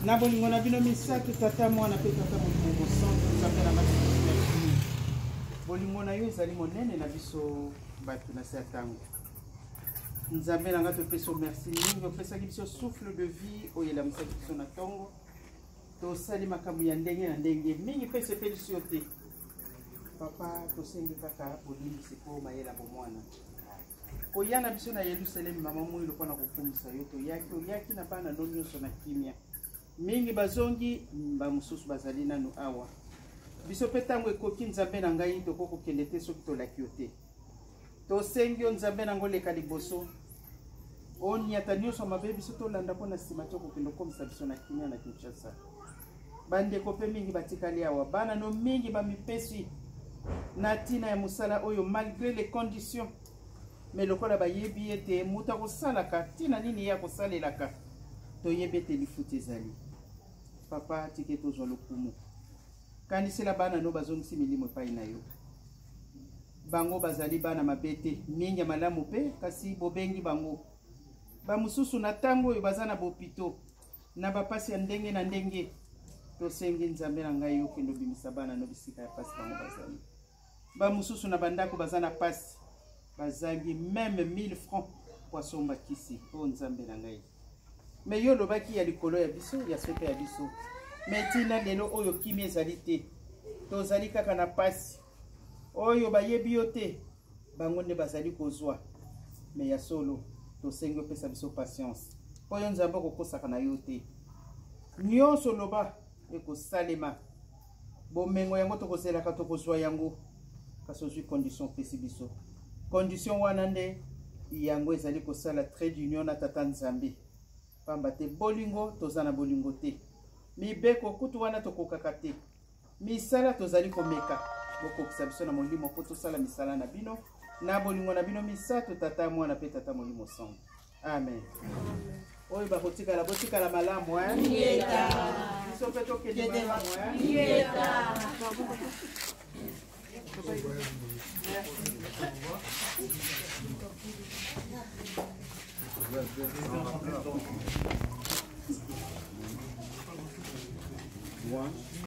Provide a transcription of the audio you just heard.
Na bolingo na bino misato, Tata, Mwana mpe Tata Molimo Mosantu, Nzambe na ngai, merci. Bolingo na yo ezali monene na biso bato na se ya ntango. Nzambe na ngai, topesi yo merci mingi, opesaki biso souffle de vie oyo elamusaki biso na ntongo. Tosali makambo ya ndenge na ndenge mingi mpe esepelisi yo te. Papa, tosengi kaka bolimbisi mpo mayela bomwana. Koya na biso na Yelusalemi, mama Mwilo, mpo na kokumisa yo, toyaki, oyaki na bana no nyonso na kimia. Mingi bazongi, bamosusu bazali nanu awa. Biso mpe ntango ekoki, Nzambe na ngai, tokoki kokende te soki tolaki yo te. Tosengi yo, Nzambe na ngai, oleka liboso, oniata nyonso mabe biso tolanda mpo na nsima te okokende okomisa biso na kimia na Kinshasa. Bandeko mpe mingi batikali awa, bana no mingi bamipesi na ntina ya mosala oyo malgré les conditions, mais lokola bayebi ete moto akosalaka ntina nini ye akosalelaka, toyebi ete lifuti ezali. Papa, tike tozwa lokumu. Kanisela bana no bazongisi milimo epai na yo. Bango bazali bana mabe te, mingi ya malamu mpe, kasi bobengi bango. Bamosusu na ntango oyo baza na bopito, na bapasi ya ndenge na ndenge. Tosengi Nzambe na ngai, okende obimisa bana no bisika ya pasi bango bazali. Bamosusu na bandako baza na pasi, bazangi meme 1000 francs po asomba kisi. O Nzambe na ngai, me yo olobaki ya likolo ya biso, ya se mpe ya biso, me ntina lelo oyo kimia ezali te, tozali kaka na pasi. Oyo bayebi yo te, bango nde bazali kozwa. Me ya solo, tosengi opesa biso patience, mpo yo Nzambe okokosaka na yo te. Nyonso loba ekosalema. Bomengo yango tokozelaka, tokozwa yango, kasi ozwi condition, opesi biso condition wana nde yango ezali kosala trait d'union na Tata Nzambe. Pamba te bolingo, toza na bolingo te, mibeko kutu wana tokokaka te, misala tozali komeka. Bokokisa biso na molimo mpo tosala misala na bino na bolingo na bino misato, Tata, Mwana mpe Tata Molimo Santo. Amen. Oyo bakotikala, botikala malamu, eh? Biso mpe tokende malamu, eh? Merci.